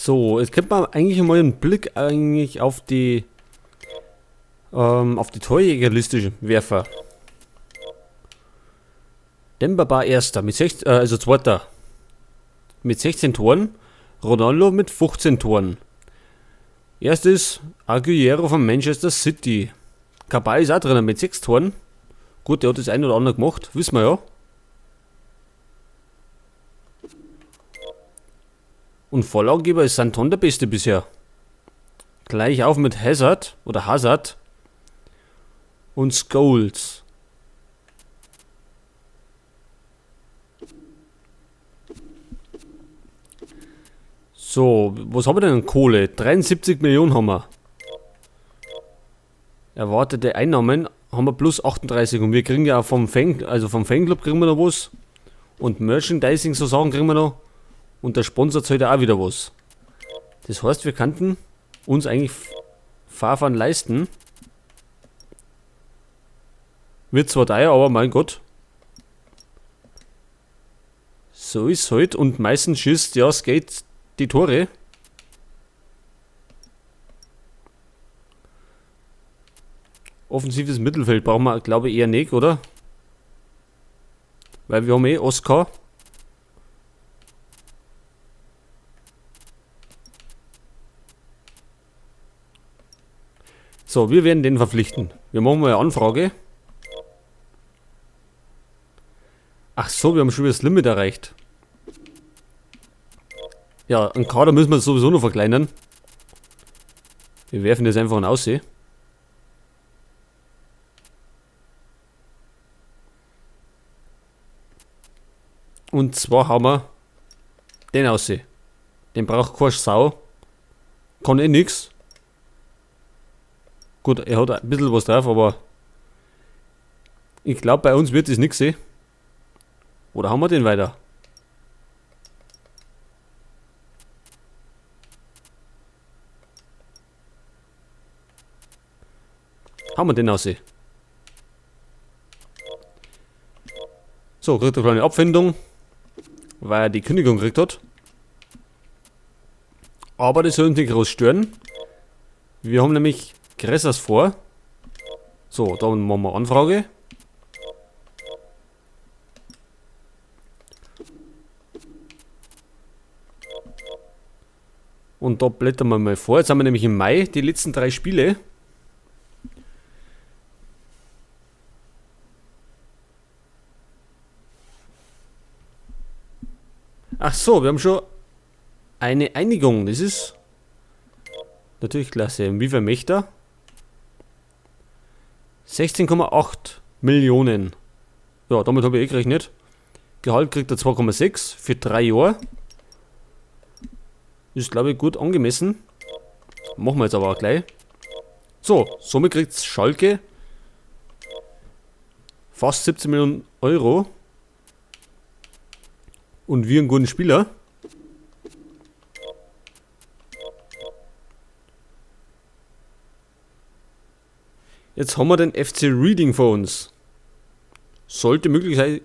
So, jetzt könnte man eigentlich mal einen Blick eigentlich auf die Torjägerliste werfen. Demba Ba erster, mit sech, also zweiter. Mit 16 Toren. Ronaldo mit 15 Toren. Erstes Aguero von Manchester City. Kabay ist auch drin mit 6 Toren. Gut, der hat das ein oder andere gemacht, wissen wir ja. Und Vorlagengeber ist Santon der Beste bisher. Gleich auf mit Hazard oder Hazard und Scholes. So, was haben wir denn an Kohle? 73 Millionen haben wir. Erwartete Einnahmen haben wir plus 38 und wir kriegen ja auch vom Fan, also vom Fanclub kriegen wir noch was. Und Merchandising so Sachen kriegen wir noch. Und der Sponsor zahlt ja auch wieder was. Das heißt, wir könnten uns eigentlich Farfan leisten. Wird zwar teuer, aber mein Gott. So ist halt. Und meistens schießt ja Skate die Tore. Offensives Mittelfeld brauchen wir, glaube ich, eher nicht, oder? Weil wir haben eh Oscar. So, wir werden den verpflichten. Wir machen mal eine Anfrage. Ach so, wir haben schon wieder das Limit erreicht. Ja, einen Kader müssen wir sowieso noch verkleinern. Wir werfen das einfach aus. Und zwar haben wir den aus. Den braucht keine Sau. Kann eh nix. Gut, er hat ein bisschen was drauf, aber ich glaub, bei uns wird das nix sehen. Oder haben wir den weiter? Haben wir den aussehen? So, kriegt er eine kleine Abfindung, weil er die Kündigung gekriegt hat. Aber das soll uns nicht groß stören. Wir haben nämlich Größeres vor. So, dann machen wir Anfrage. Und da blättern wir mal vor. Jetzt haben wir nämlich im Mai die letzten 3 Spiele. Ach so, wir haben schon eine Einigung. Das ist natürlich klasse. Und wie viel möchte er? 16,8 Millionen. Ja, damit habe ich eh gerechnet. Gehalt kriegt er 2,6 für 3 Jahre. Ist, glaube ich, gut angemessen. Machen wir jetzt aber auch gleich. So, somit kriegt Schalke fast 17 Millionen Euro. Und wir einen guten Spieler. Jetzt haben wir den FC Reading vor uns. Sollte möglich sein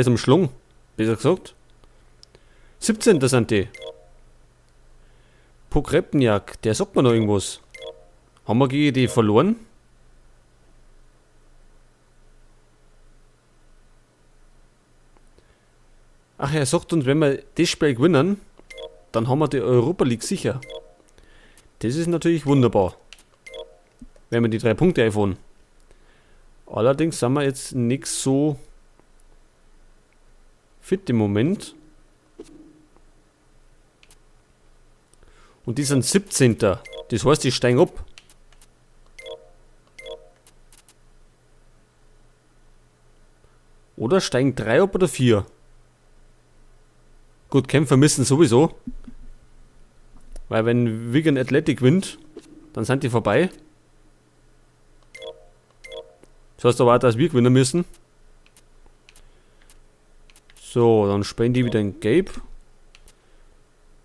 zum Schlung, besser gesagt. 17. sind die. Pogrebniak, der sagt mir noch irgendwas. Haben wir gegen die verloren? Ach, er sagt uns, wenn wir das Spiel gewinnen, dann haben wir die Europa League sicher. Das ist natürlich wunderbar. Wenn wir die 3 Punkte einfahren. Allerdings sind wir jetzt nicht so fit im Moment. Und die sind 17. Das heißt, die steigen ab. Oder steigen 3 ab oder 4? Gut, Kämpfer müssen sowieso. Weil wenn Wigan Athletic gewinnt, dann sind die vorbei. Das heißt aber auch, dass wir gewinnen müssen. So, dann spielen die wieder in Gabe.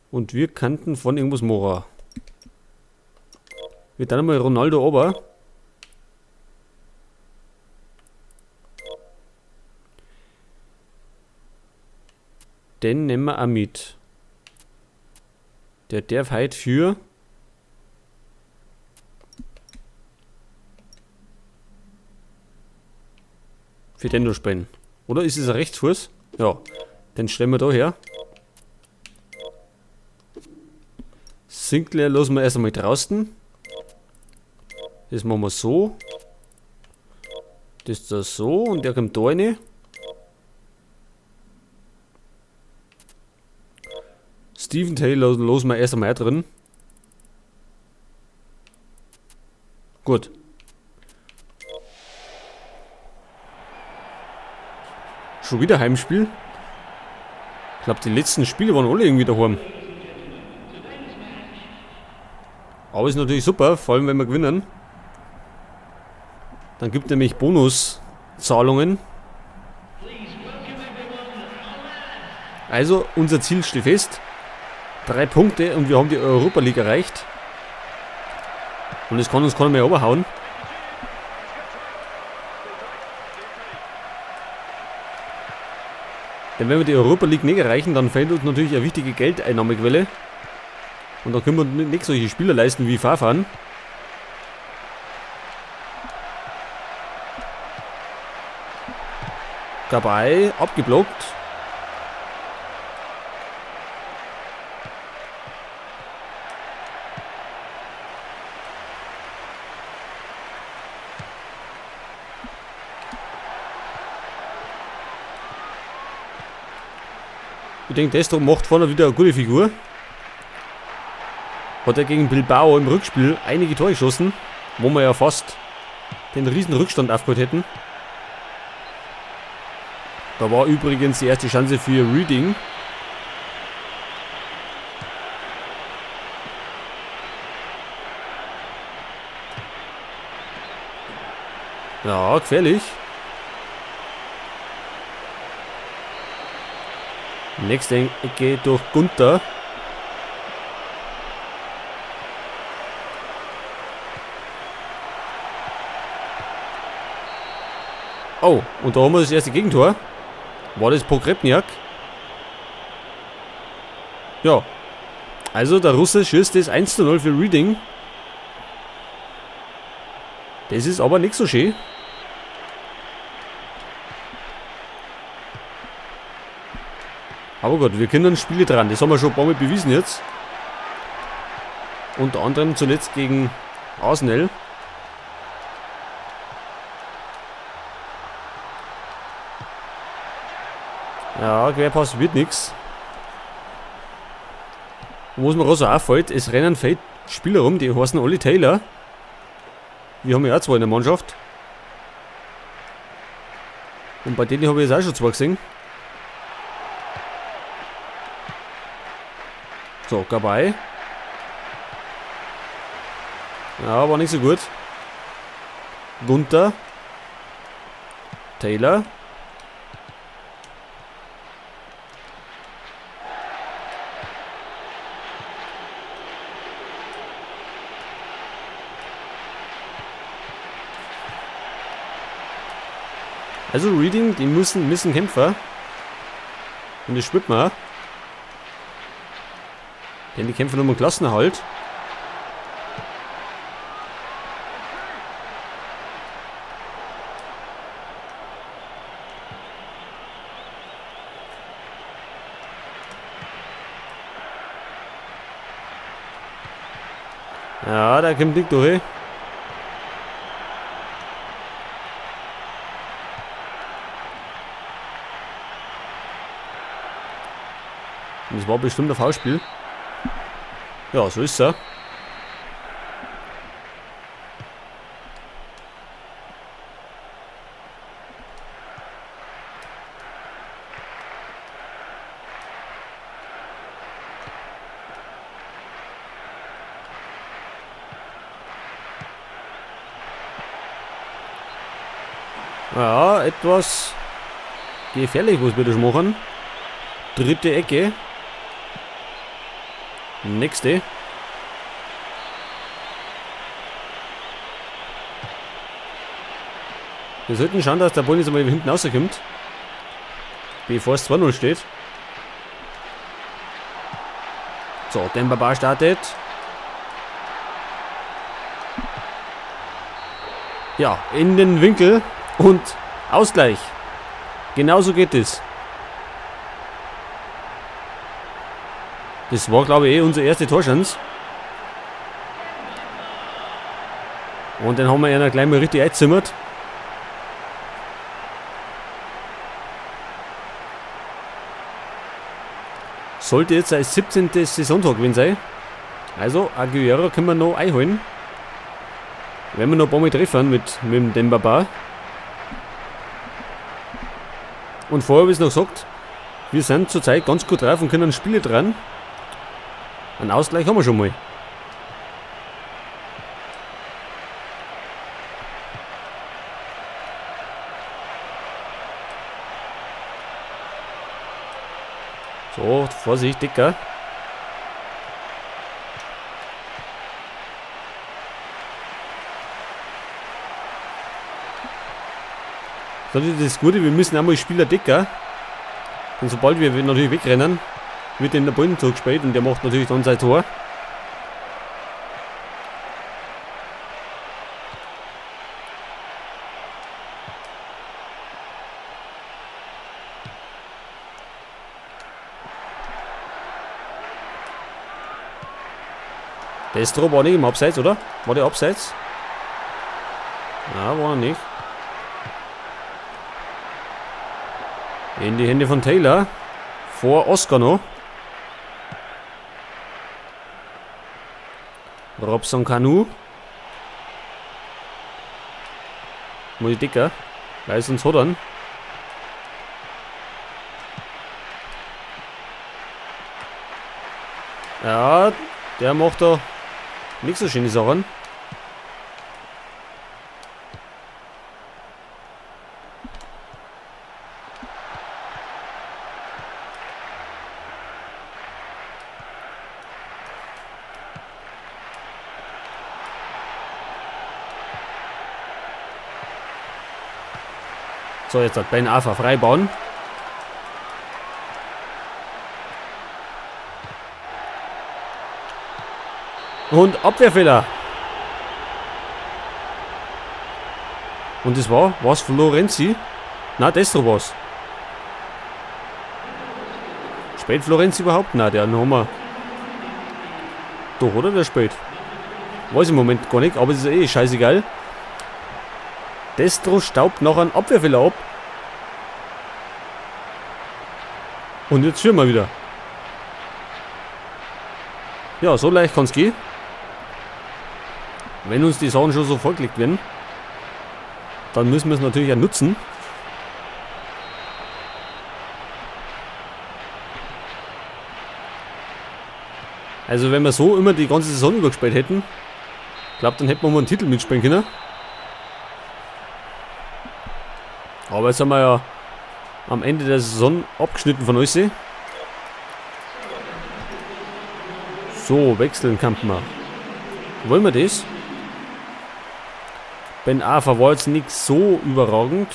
Und wir kannten von irgendwas Mora. Wir dann mal Ronaldo ober. Den nehmen wir auch mit. Der darf heute für den da spielen. Oder ist es ein Rechtsfuß? Ja, den stellen wir da her. Sinclair lassen wir erst einmal draußen. Das machen wir so. Das da so und der kommt da rein. Steven Taylor lassen wir erst einmal drin. Gut. Schon wieder Heimspiel. Ich glaub, die letzten Spiele waren alle irgendwie daheim. Aber ist natürlich super, vor allem wenn wir gewinnen. Dann gibt nämlich Bonuszahlungen. Also, unser Ziel steht fest. 3 Punkte und wir haben die Europa League erreicht. Und es kann uns keiner mehr runterhauen. Denn wenn wir die Europa League nicht erreichen, dann fehlt uns natürlich eine wichtige Geldeinnahmequelle. Und da können wir nicht solche Spieler leisten wie Farfan. Dabei abgeblockt. Ich denke, Destro macht vorne wieder eine gute Figur. Hat er gegen Bilbao im Rückspiel einige Tore geschossen, wo wir ja fast den riesen Rückstand aufgeholt hätten. Da war übrigens die erste Chance für Reading. Ja, gefährlich. Nächste Ecke durch Gunther. Oh, und da haben wir das erste Gegentor. War das Pogrebniak? Ja. Also der Russe schießt das 1:0 für Reading. Das ist aber nicht so schön. Aber gut, wir können Spiele dran. Das haben wir schon ein paar Mal bewiesen jetzt. Unter anderem zuletzt gegen Arsenal. Ja, Querpass wird nix. Und was mir gerade so auffällt, es rennen fett Spieler rum, die heißen alle Taylor. Wir haben ja auch 2 in der Mannschaft. Und bei denen habe ich jetzt auch schon 2 gesehen. So, Gabay. Ja, war nicht so gut. Gunther. Taylor. Also Reading, die müssen kämpfen. Und das spürt man auch. Denn die kämpfen um den Klassenerhalt. Ja, da kommt nicht durch. Und das war bestimmt ein Foulspiel. Ja, so ist es. Ja, etwas gefährlich, was wir das machen. Dritte Ecke. Nächste. Wir sollten schauen, dass der Ball jetzt einmal hinten rauskommt. Bevor es 2-0 steht. So, Demba Ba startet. Ja, in den Winkel und Ausgleich. Genauso geht es. Das war, glaube ich, unsere erste Torchance. Und den haben wir ja gleich mal richtig eingezimmert. Sollte jetzt sein 17. Saisontor gewesen sein. Also Aguero können wir noch einholen. Wenn wir noch ein paar Mal treffen mit dem Demba Ba. Und vorher habe ich es noch gesagt, wir sind zurzeit ganz gut drauf und können Spiele dran. Einen Ausgleich haben wir schon mal. So, Vorsicht, Dicker. Das ist das Gute, wir müssen einmal Spieler decken. Und sobald wir natürlich wegrennen, wird ihm der Ball zurückgespielt und der macht natürlich dann sein Tor. Destro war nicht im Abseits, oder? War der Abseits? Na, war er nicht. In die Hände von Taylor. Vor Oscar noch. Robson Kanu. Muss ich dicker. Weil sonst hat er ihn. Ja, der macht da nicht so schöne Sachen. So, jetzt hat Ben Arfa freibauen. Und Abwehrfehler. Und das war, was Florenzi? Na, Destro war's. Spielt Florenzi überhaupt? Na, der haben wir. Doch, oder? Der spielt. Weiß ich im Moment gar nicht, aber es ist eh scheißegal. Destro staubt noch einen Abwehrfehler ab. Und jetzt führen wir wieder. Ja, so leicht kann's gehen. Wenn uns die Sachen schon so vorgelegt werden, dann müssen wir es natürlich auch nutzen. Also wenn wir so immer die ganze Saison übergespielt hätten, glaub, dann hätten wir mal einen Titel mitspielen können. Aber jetzt haben wir ja am Ende der Saison abgeschnitten von euch. So, wechseln kann man. Wollen wir das? Ben Arfa war jetzt nicht so überragend.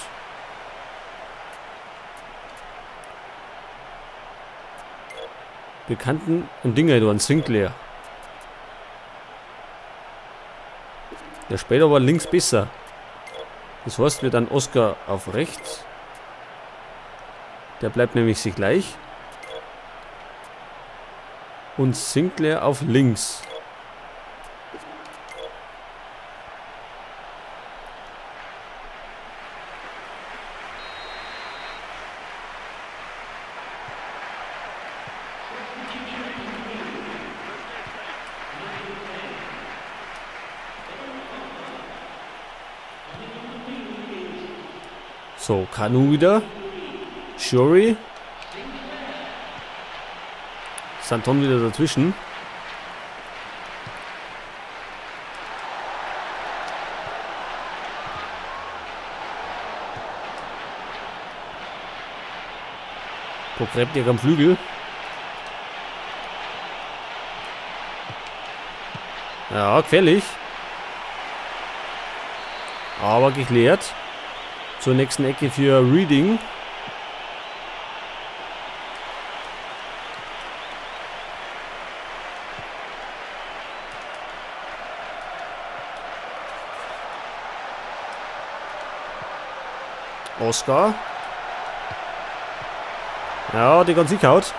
Wir kannten ein Dinger, du, ein Sinclair. Der spielt aber links besser. Das heißt, wir dann Oscar auf rechts. Der bleibt nämlich sich gleich. Und Sinclair auf links. So, Kanu wieder. Shuri. Santon wieder dazwischen. Pogrebnik am Flügel. Ja, gefährlich. Aber geklärt. Zur nächsten Ecke für Reading. Oscar. Ja, die ganz hingehaut.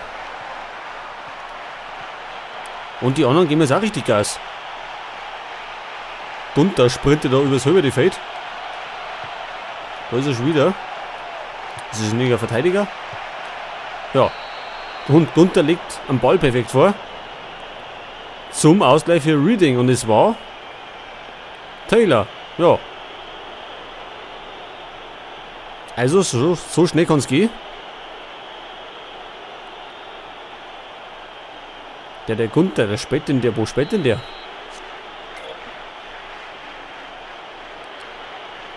Und die anderen geben jetzt auch richtig Gas. Gunther sprintet da übers halbe Feld. Da ist er schon wieder. Das ist ein Verteidiger. Ja. Und Gunther legt am Ball perfekt vor. Zum Ausgleich für Reading. Und es war Taylor. Ja. Also so schnell kann's gehen. Der Gunther, der spielt denn der? Wo spielt denn der?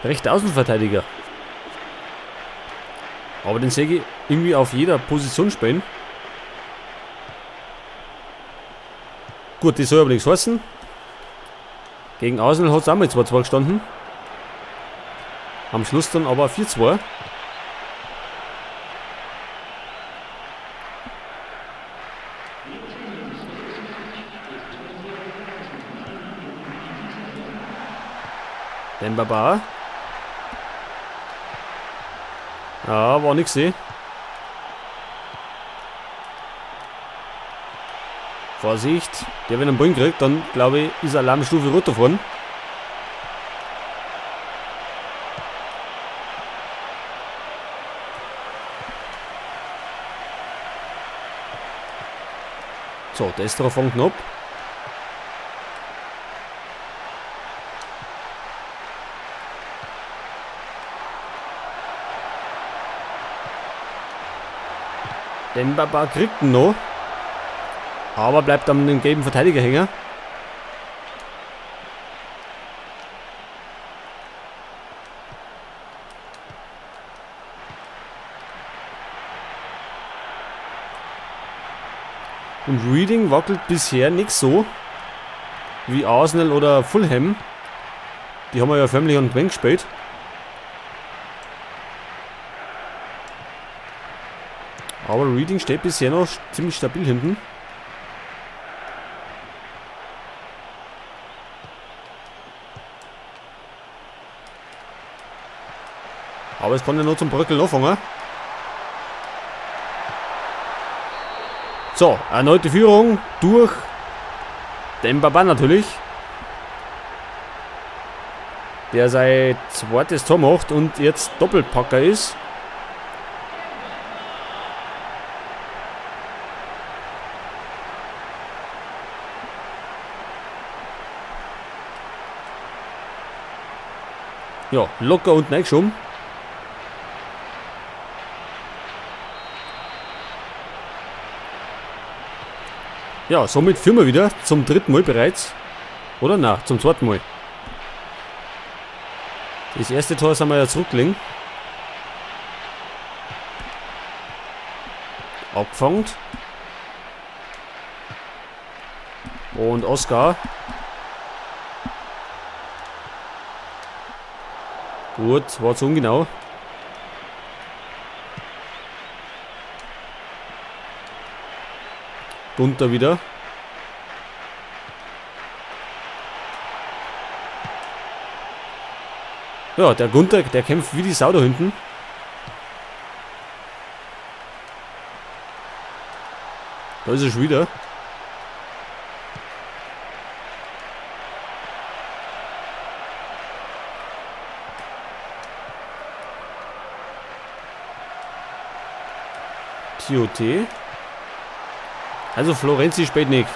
Rechter Außenverteidiger. Aber den sehe ich irgendwie auf jeder Position spielen. Gut, das soll aber nichts heißen. Gegen Arsenal hat's auch mal 2-2 gestanden. Am Schluss dann aber 4-2. Demba Ba. Ja, war nix, eh. Vorsicht, der, wenn er einen Ball kriegt, dann glaube ich, ist Alarmstufe rot davon. So, der ist drauf fängt ab. Demba Ba kriegt ihn noch. Aber bleibt am dem gelben Verteidiger hängen. Und Reading wackelt bisher nicht so wie Arsenal oder Fulham. Die haben wir ja förmlich an den Bank gespielt. Aber Reading steht bisher noch ziemlich stabil hinten. Aber es kann ja nur zum Bröckeln anfangen. So, erneute Führung durch Demba Ba natürlich. Der sein zweites Tor macht und jetzt Doppelpacker ist. Ja, locker und reingeschoben. Ja, somit führen wir wieder zum dritten Mal bereits. Oder? Na, zum zweiten Mal. Das erste Tor sind wir ja zurückgelegen. Abgefangen. Und Oscar. Gut, war zu ungenau. Gunther wieder. Ja, der Gunther, der kämpft wie die Sau da hinten. Da ist er schon wieder. TOT. Also Florenzi spät nicht.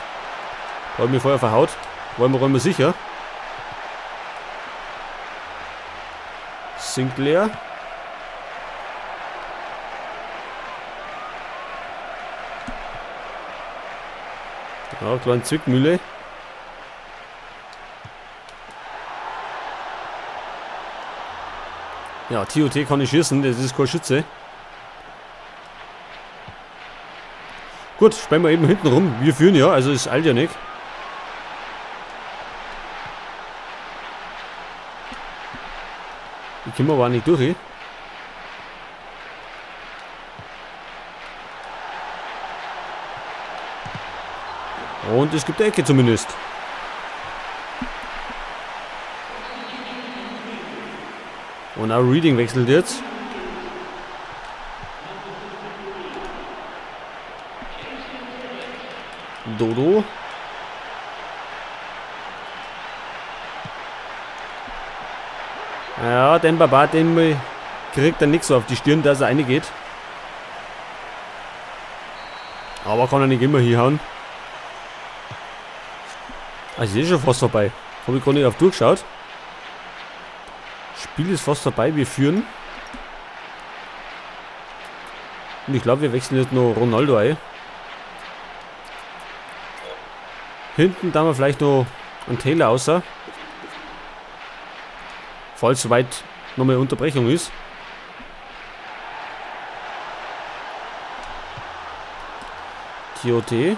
Da hab ich mich vorher verhaut. Wollen wir sicher. Sinclair. Ja, kleine Zwickmühle. Ja, TOT kann ich schießen, das ist kein Schütze. Gut, spielen wir eben hinten rum. Wir führen ja, also es eilt ja nicht. Ich komme aber auch nicht durch. Und es gibt eine Ecke zumindest. Und auch Reading wechselt jetzt. Dodo. Ja, den Baba, den kriegt er nix so auf die Stirn, dass er reingeht. Aber kann er nicht immer hinhauen. Also ist schon fast vorbei. Hab ich gar nicht auf durchgeschaut. Spiel ist fast vorbei, wir führen. Und ich glaube, wir wechseln jetzt noch Ronaldo ein. Hinten da wir vielleicht noch einen Taylor außer. Falls soweit nochmal Unterbrechung ist. Tioté.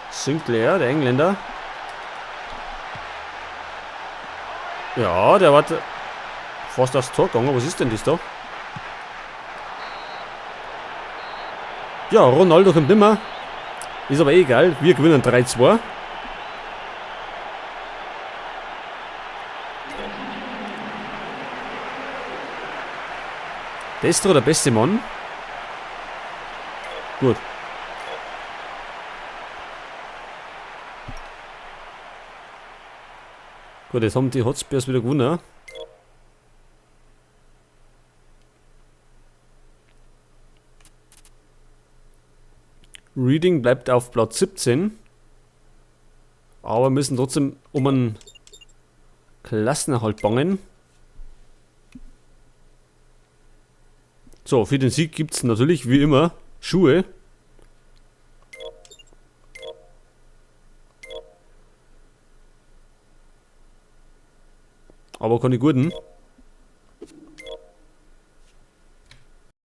Sinclair, der Engländer. Ja, der war fast aufs Tor gegangen. Was ist denn das da? Ja, Ronaldo kommt nimmer. Ist aber eh egal. Wir gewinnen 3-2. Destro, der beste Mann. Gut. Gut, jetzt haben die Hotspurs wieder gewonnen. Reading bleibt auf Platz 17. Aber müssen trotzdem um einen Klassenerhalt bangen. So, für den Sieg gibt's natürlich, wie immer, Schuhe. Aber keine guten.